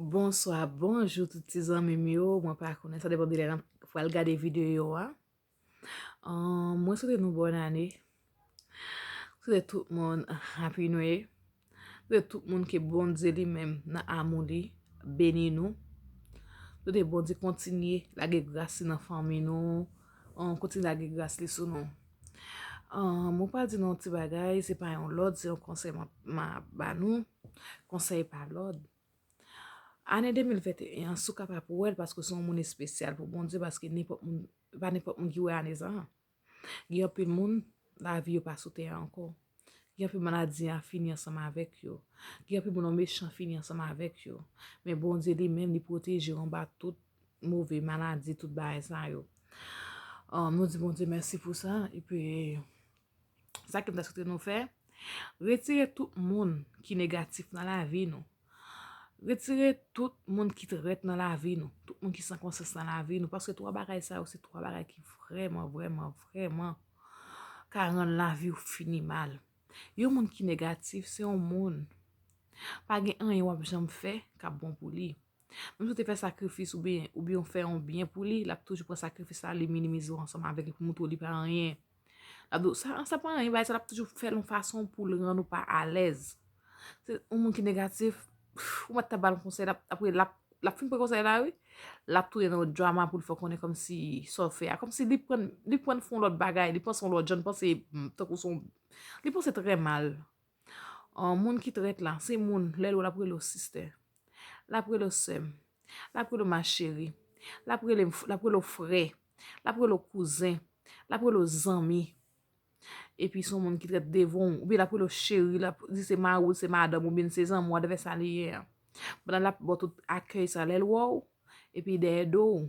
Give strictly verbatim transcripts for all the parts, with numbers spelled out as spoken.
Bonswa, bonjou tout ti zanmi m yo. Mwen pa konnen, sa depann de lè n ap pral gade videyo a. Ahn, mwen swete nou bòn ane. Swete tout moun Happy New Year. Swete tout moun ke Bondye li menm nan amou li beni nou. Swete Bondye kontinye lage gras li nan fanmi nou. Ahn, kontinye lage gras li sou nou. Ahn, mwen pral di nou yon ti bagay, se pa yon lòd, se yon konsèy m ap, m ap ba nou. Konsèy pa lòd. Ane de mil venteyen an, si w kapab wè l, paske w se yon moun espesyal pou Bondye, paske nenpòt moun, pa nenpòt moun ki wè ane sa a. Gen anpil moun, lavi yo pa sou tè a ankò. Gen anpil maladi a fini ansanm avèk yo. Gen anpil moun mechan fini ansanm avèk yo. Men Bondye li menm, li pwoteje w anba tout move maladi, tout bagay sa yo. Ahn, nou di Bondye mèsi pou sa, epi sa ke m ta swete nou fè, retire tout moun ki negatif nan lavi nou. Retire tout moun ki trèt nan lavi nou, tout moun ki san konsyans nan lavi nou, paske twa bagay sa yo se twa bagay ki vrèman, vrèman, vrèman ka rann lavi w fini mal. Yon moun ki negatif, se yon moun, pa gen anyen w ap janm fè k ap bon pou li. Menm si w te fè sakrifis oubyen, oubyen w fè yon byen pou li, l ap toujou pran sakrifis la, li minimize w ansanm avèk li pou montre w li pa anyen. L ap di w, sa, sa pa anyen, bagay sa, l ap toujou fè l yon fason pou l rann ou pa alèz. Se yon moun ki negatif, ou mèt ta ba l yon konsèy, l ap, apre l ap, l ap fin pran konsèy la, wi. L ap tounen nan yon drama pou l fè w konnen kòmsi sa w fè a. Kòmsi li pran, li pran fè yon lòt bagay, li panse yon lòt jan, li panse, mm, tankou se yon, li panse trè mal. Ahn, moun ki trèt la, se moun, lè l wè w, l ap rele w sistè. L ap rele w sè m. L ap rele w ma chérie. L ap rele m f-, l ap rele w frè. L ap rele w kouzen. L ap rele w zanmi. Epi se yon moun ki trèt devan w. Oubyen l ap rele w cheri, l ap di se mari w, se madanm, oubyen se zanmi w, whatever sa li ye a. Pandan l ap ba w tout akèy sa, lè l wè w, epi dèyè do w.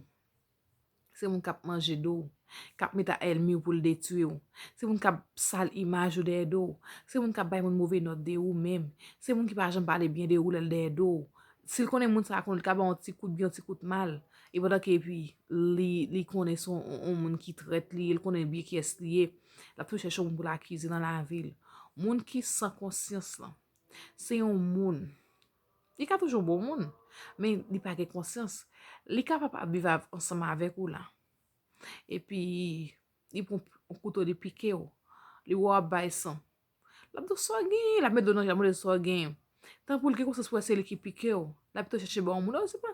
Se moun k ap manje do w, k ap met a ènmi w pou l detwi w. Se moun k ap sal imaj ou dèyè do w. Se moun k ap bay moun move nòt de ou menm. Se moun ki pa janm pale byen de ou lè l dèyè do w. Si l konnen moun sa a konnen, li ka ba w yon ti kout byen, yon ti kout mal. E pandan ke epi li, li konnen se yon, yon, yon moun ki trèt li ye, li konnen byen kiyès li ye, l ap toujou chèche yon moun pou l akize nan lavi l. Moun ki san konsyans lan, se yon moun. Li ka toujou bon moun, men li pa gen konsyans. Li kapab ap viv av-, ansanm avèk ou la. Epi, li pran yon kouto, li pike w. Li wè w ap bay san. L ap di w sa w genyen, l ap met do nan je w, ap mande w sa w genyen. Tanpri l gen konsyans pou wè se li ki pike w. L ap tou chèche ba yon moun, oh, se pa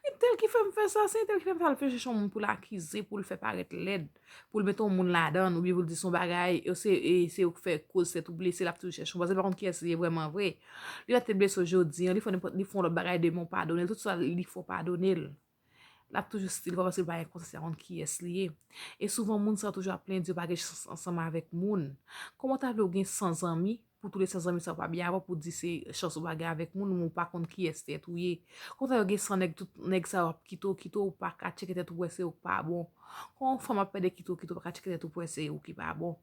entèl ki fè m fè sa, se entèl ki fè m fè sa, l ap chèche yon moun pou l akize, pou l fè parèt lèd, pou l mete yon moun ladan l, oubyen pou l di se yon bagay, yo se, e, se yo k fè koz tèt ou blese, l ap toujou chèche yon, paske li pa konn kiyès li ye vrèman vre. Li la tèt blese w jodi an, li fè nenpòt, li fè yon lòt bagay demen, w padone l, tout sa li fè w padone l. L ap toujou still fè w paske li pa gen konsyans, li pa konn kiyès li ye. E souvan moun sa yo toujou ap plenn di yo pa gen chans ansanm avèk moun. Kòman w ta vle w gen san zanmi, pou tou le san zanmi sa yo pa byen avè w, pou di se chans ou pa gen avèk moun, ou pa konn kiyès tèt ou ye. Kòman w ta vle w gen san nèg, tout nèg sa yo ap kite w, kite w, ou pa ka tcheke tèt ou wè se ou k pa bon. Kòman yon fanm ap pèdi kite w, kite w, pa ka tcheke tèt ou pou wè se ou ki pa bon.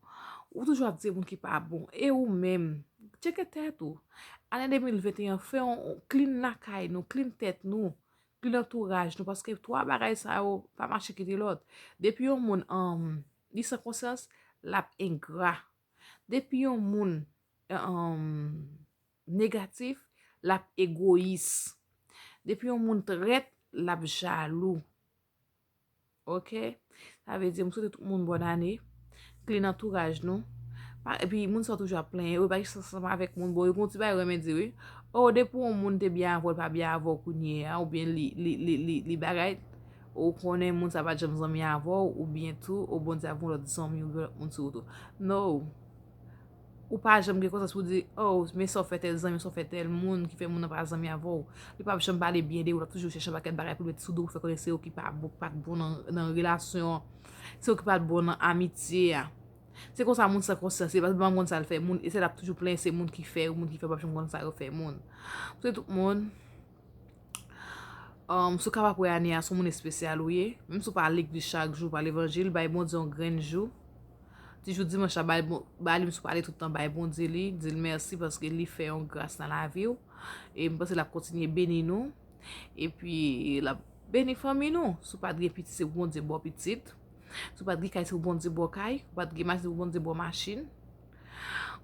Ou toujou ap di se moun ki pa bon. E ou menm, tcheke tèt ou. Ane de mil venteyen, fè yon, yon clean lakay nou, clean tèt nou. Pli nan antouraj nou, paske twa bagay sa yo pa mache kite lòt. Depi yon moun, um, li san konsyans, l ap engra. Depi yon moun, um, negatif, l ap egoyis. Depi yon moun trèt, l ap jalou. Oke? Sa vle di, m swete tout moun bòn ane. Clean antouraj nou. Pa, epi moun sa yo toujou ap plenyen. Yo pa gen sans ansanm avèk moun. Bon, yo gen yon ti bagay yo renmen di, wi. Oh, depi yon moun te byen avè w, li pa byen avè w kounye a, oubyen li, li, li, li, li bagay, ou konnen moun sa pa t janm zanmi avè w, oubyen tou, ou Bondye ap voye yon lòt zanmi, oubyen lòt moun sou wout ou. No. Ou pa janm gen konsyans pou di, oh, men sa w fè tèl zanmi, sa w fè tèl moun, ki fè moun nan pa zanmi avè w. Li p ap janm pale byen de ou, l ap toujou chèche yon pakèt bagay pou l met sou do w, pou fè konnen se ou ki pa bon, pa t bon nan, nan relasyon an. Se ou ki pa t bon nan amitye a. Se konsa moun san konsyans ye, paske li pa konn sa l fè moun, e se l ap toujou plenyen se moun ki fè yo, moun ki fè yo, p ap janm konn sa yo fè moun. Se tout moun. Um, si w kapab wè ane a, se yon moun espesyal ou ye. Menm si w pa al legliz chak jou, pa levanjil, bay Bondye yon grenn jou. Ti jou dimanch la, bay Bon-, ba li, menm si w pa ale tout tan, bay Bondye li, di l mèsi paske li fè yon gras nan lavi w. E m panse l ap kontinye beni nou. Epi l ap beni fanmi nou. Si w pa t gen pitit, se pou Bondye ba w pitit. Si w pa t gen kay, se pou Bondye ba w kay. Ou pa t gen machin, se pou Bondye ba w machin.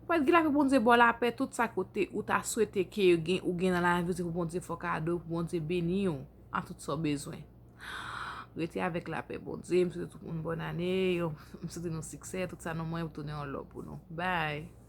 Pral gen lapè Bondye ba w lapè, tout sa kote ou ta swete ke gen, ou gen nan lavi w, se pou Bondye fè w kado, pou Bondye beni w a tout sa w bezwen. Rete avèk lapè Bondye, m swete tout moun bòn ane, yo, m swete nou siksè, tout sa nou mwen, m tounen yon lò pou nou. Bye!